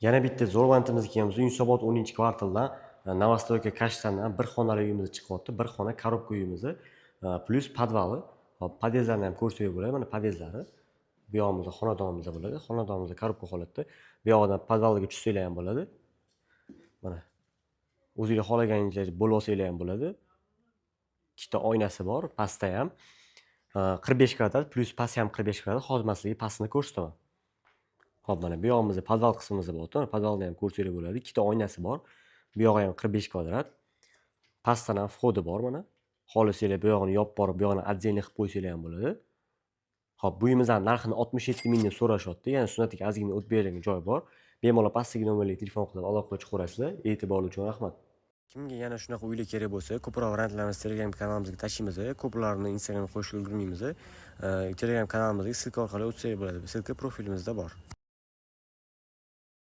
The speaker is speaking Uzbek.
Yana bitta zo'r variantimiz kelamiz. Yunusobod 10-kvartaldan новостройка Kashtandan bir xonali uyimiz chiqyapti. Bir xona коробка uyimiz, плюс podvali. Hop, podyezdlarni ham ko'rsak bo'ladi. Mana podyezdlari. Bu yog'imizda xonadonimizda bo'ladi. Xonadonimizda коробка holatda. Bu yog'idan podvalga tushsanglar ham bo'ladi. Mana. O'zinglar xohlaganingcha bo'lib olsanglar ham bo'ladi. Ikkita oynasi bor, pastda ham. 45 kvadrat плюс pasti ham 45 kvadrat. Hozir man sizlarga pastini ko'rsataman. Hop, mana bu yog'imizda podval qismimiz bor. Podvalni ham ko'rsanglar bo'ladi. Ikkita oynasi bor. Bu yog'i ham 45 kvadrat. Pastdan ham вход i bor mana. Xohlasanglar, bu yog'ini yopib borib, bu yog'ini отдельно qilib qo'ysanglar ham bo'ladi. Hop, bu uyimizni narxini 67 ming deb so'rashyapti. Ya'ni sunnatiga ozgina o't beradigan joy bor. Bemalol pastdagi nomerlarga telefon qilib aloqaga chiqaverasizlar. E'tiborli uchun rahmat. Kimga yana shunaqa uylar kerak bo'lsa, ko'proq variantlarimizni Telegram kanalimizga tashlaymiz. Ko'plarini Instagramga qo'yishga ulgurmaymiz. Telegram kanalimizga ссылка orqali o'tsak bo'ladi. Ссылка profilimizda bor.